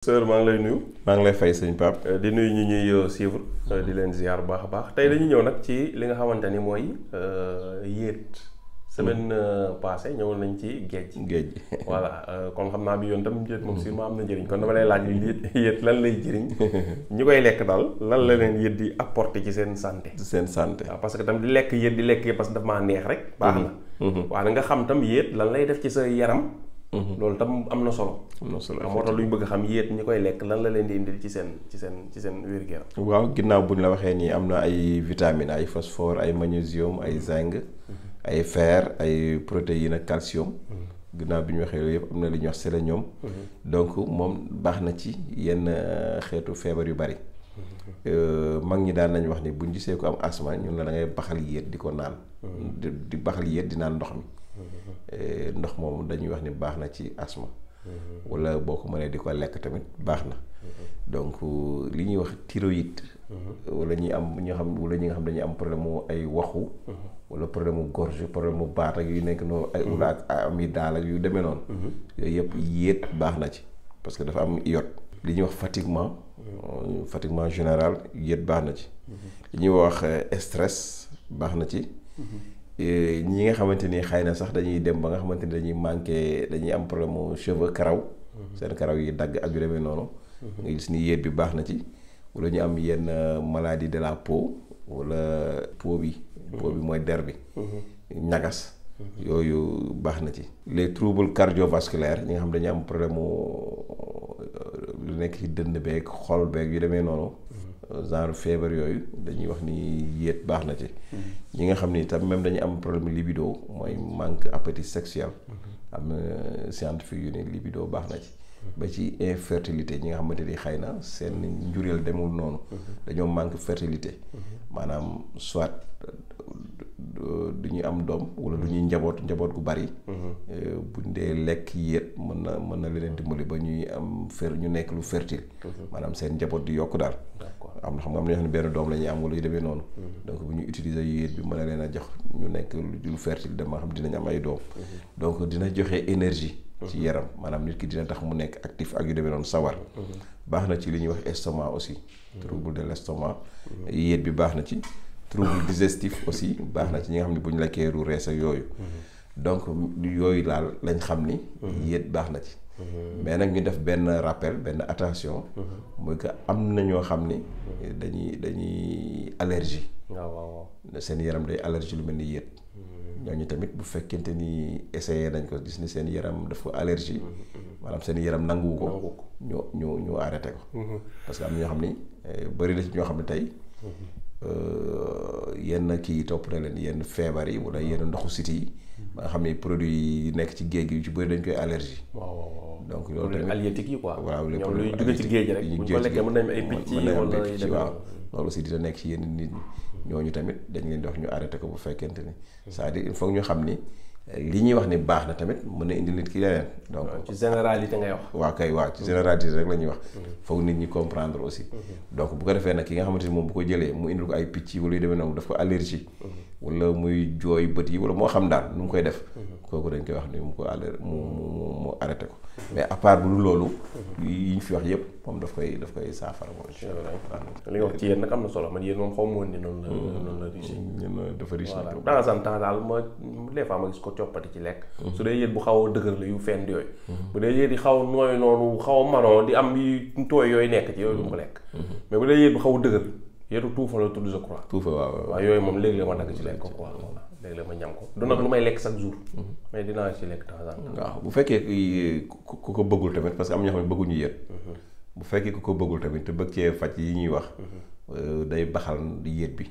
sër maa ngi lay nuyu. maa ngi lay fay sëñ Pape. di nuyu ñi ñuy suivre di leen ziar bu baax a baax tey dañu ñëw nag ci li nga xamante ni mooy yéet. semaine passée ñëwoon nañ ci géej. géej voilà kon xam naa bi yoon tam yéet moom sûrement am na njëriñ kon dama lay laaj yéet lan lay jëriñ ñi koy lekk daal lan la leen yéet di apporter ci seen santé. seen santé waaw parce que tam di lekk yéet di lekk parce que daf maa neex rek. baax na. waaye nga xam tam yéet lan lay def ci sa yaram. loolu tam am na solo. am na solo moo tax lu ñu bëgg xam yéet ñi koy lekk lan la leen di indil ci seen wér-gu-yaram. waaw ginnaaw bu ñu la waxee nii am na ay vitamines ay phosphore ay magnésium ay zinc. ay fer ay protéines ak calcium. ginnaaw bi ñu waxee yooyu yëpp am na li ñuy wax sélénium. donc moom baax na ci yenn xeetu feebar yu bari. mag ñi daan nañ wax ni buñ gisee ko am asma ñun la da ngay baxal yéet di ko naan. di baxal yéet di naan ndox mi. ndox moomu dañuy wax ni baax na ci asma. wala boo ko mënee di ko lekk tamit baax na. donc li ñuy wax thyroïde. wala ñi nga xam dañuy am problème mu ay waxu. wala problème mu gorge problème mu baat ak yu nekk noonu ay wala ak amygdale ak yu demee noonu. yooyu yëpp yéet baax na ci parce que dafa am iode. li ñuy wax fatiguement général yéet baax na ci. li ñuy wax stress baax na ci. ñi nga xamante ni xëy na sax dañuy dem ba nga xamante ni dañuy am problème mu cheveux karaw. seen karaw yi dagg ak yu demee noonu. nga gis ni yéet bi baax na ci. wala ñu am yenn maladie de la peau wala peau bi mooy der bi. ñagas. yooyu baax na ci. les troubles cardiovasculaires ñi nga xam dañuy am problème mu lu nekk ci dënn beeg xol beeg yu demee noonu. genre feebar yooyu dañuy wax ni yéet baax na ci. ñi nga xam ni tam même dañuy am problème libido mooy manque appétit sexuel. am na scientifique yu ne libido baax na ci. ba ci infertilité ñi nga xamante ni xëy na seen njureel demul noonu. dañoo manque fertilité. maanaam soit du ñuy am doom wala du ñuy njaboot gu bari. buñ dee lekk yéet mën na leen dimbali ba ñuy am ñu nekk lu fertile. maanaam seen njaboot di yokk daal. am na xam nga am na ñoo xam ne benn doom la ñuy am wala yu demee noonu. donc bu ñu utiliser yéet bi mën na leen a jox ñu nekk lu fertile dama xam dinañ am ay doom. donc dina joxe énergie. ci yaram maanaam nit ki dina tax mu nekk actif ak yu demee noonu sawar. baax na ci li ñuy wax estomac aussi. trouble de l'estomac. yéet bi baax na ci. trouble digestif aussi baax na ci ñi nga xam ne bu ñu lekkee ru rees ak yooyu. donc yooyu daal lañ xam ni. yéet baax na ci. mais nag ñu def benn rappel benn attention. mooy que am na ñoo xam ni. dañuy allergie. waaw seen yaram day allergie lu mel ni yéet. ñooñu tamit bu fekkente ni essayé nañ ko gis ni seen yaram dafa allergie. maanaam seen yaram nanguwu ko. ñu arrêté ko. parce que am na ñoo xam ni bari na ci ñoo xam ne tey. yenn kii topp na leen yenn feebar yi wala yenn ndoxu siti yi. ba nga xam ni produit yi nekk ci géej gi yu ci bëri dañ koy allergie. waaw donc loolu tamit halieutique yi quoi. waaw les ñoom luy jóge ci géej rek bu ñu ko lekkee mën nañ ay picc wala waaw loolu aussi dina nekk ci yenn nit ñi. ñooñu tamit dañ leen di wax ñu arrêté ko bu fekkente ni. c'est-à-dire il faut ñu xam ni li ñuy wax ni baax na tamit mën na indi nit ki leneen. donc ci généralité ngay wax. waaw ci généralité rek la ñuy wax. foog nit ñi comprendre aussi. donc bu ko defee nag ki nga xamante ni moom bu ko jëlee mu indil ko ay picc wala yu demee noonu daf ko allergie. wala muy jooy bët yi wala moo xam daal nu mu koy def. kooku dañ koy wax ni mu arrêté ko. mais à part bu dul loolu. yi ñu fi wax yëpp moom daf koy saafara moom. li nga wax ci yéen nag am na solo man yéen moom xaw ma woon ni noonu la riche. dafa riche voilà dans un temps daal des fois ma gis ko coppati ci lekk. su dee yéet bu xaw a dëgër la yu fenn yooyu. bu dee yéet yi xaw a nooy noonu xaw a manoo di am yi tooy yooyu nekk ci yooyu du ma ko lekk. mais bu dee yéet bu xaw a dëgër yéetu tuufa la tudd je crois. tuufa waaw yooyu moom léeg-léeg ma dagg ci lekk ko quoi voilà léeg-léeg ma ñam ko du nag lu may lekk chaque jour. mais dinaa ci lekk temps en temps. waaw bu fekkee ku ko bëggul tamit parce que am na ñoo xam ne bëgguñu yéet. bu fekkee ku ko bëggul tamit te bëgg cee faj yi ñuy wax. day baxal yéet bi.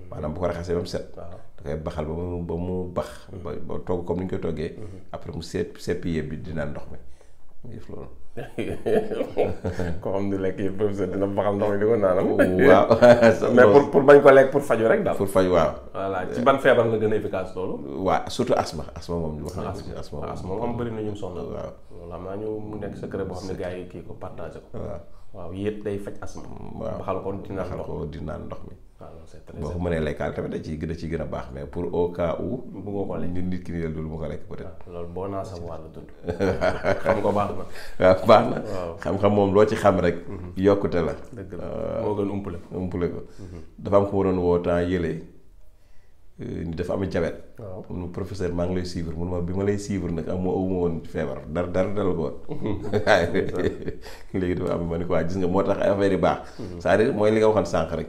maanaam bu ko raxasee ba mu set. da koy baxal ba mu bax. ba togg comme ni ñu koy toggee. après mu seppi yéet bi dina ndox mi mu def loolu. koo xam ne lekk yëpp professeur dina baxal ndox mi di ko naanam. waaw mais pour bañ ko lekk pour faju rek daal. pour faju waaw. voilà ci ban feebar la gën a efficace loolu. waaw surtout asma moom. wax na asma moom am bëri na ñu soxla. waaw loolu xam naa ñu mu nekk secret boo xam ne gars yi kii ko partagé ko. waaw waaw yéet day faj asma. waaw baxal ko di naan ndox ko di naan ndox mi. waaw c'est très boo ko mënee lekkaal tamit da ciy gën a baax mais pour au cas où. bëggoo ko lekk nit ki ni la dul mu ko lekk peut-être. loolu boo naa sa wàllu dund. xam ko baax na. waaw baax na. xam-xam moom loo ci xam rek. yokkute la. dëgg la moo gën umpule ko. dafa am ko ma doon woo temps yële ni dafa am jabet. waaw mun ma professeur maa ngi lay suivre mun ma bi ma lay suivre nag am ma woon feebar dara dal ko woon. léegi dafa am ma ne ko waa gis nga moo tax affaire yi baax. c'est-à-dire mooy li nga waxoon sànq rek.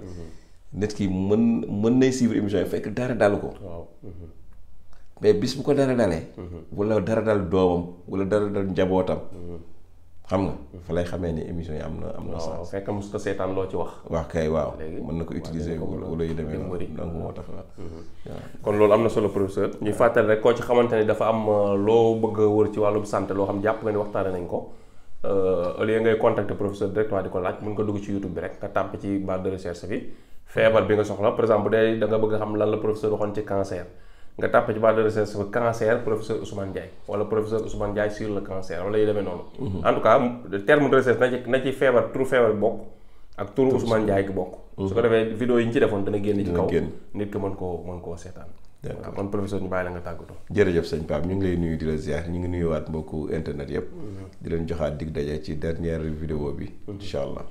nit ki mën nay suivre émission yi fekk dara dalu ko. waaw. mais bis bu ko dara dalee. wala dara dal doomam wala dara dal njabootam. xam nga fa lay xamee ni émission yi am na waaw sens. fekk mos ko seetaan loo ci wax. wax kay waaw léegi mën na ko utiliser wala yu demee noonu donc moo tax waaw. kon loolu am na solo professeur ñuy fàttali rek koo ci xamante ni dafa am loo bëgg a wër ci wàllum santé loo xam jàpp nga ni waxtaane nañ ko au lieu ngay contacter professeur directement di ko laaj mën nga dugg ci YouTube bi rek nga tàmp ci barre de recherche bi feebar bi nga soxla par exemple bu dee da nga bëgg a xam lan la professeur waxoon ci cancer nga tàpp ci barre de recherche bi cancer professeur Ousmane Ndiaye wala professeur Ousmane Ndiaye sur le cancer wala yu demee noonu. En tout cas terme de recherche na ci feebar turu feebar bi bokk ak turu Ousmane Ndiaye gi bokk. su ko defee vidéo yi ñu ci defoon dana génn ci kaw nit ki mën koo seetaan. d'accord kon professeur ñu bàyyi la nga tàggatoo. jërëjëf sëñ Pape ñu ngi lay nuyu di la ziar ñu ngi nuyuwaat mbokku internet yëpp. di leen joxaat dig daje ci dernière vidéo bi. incha allah.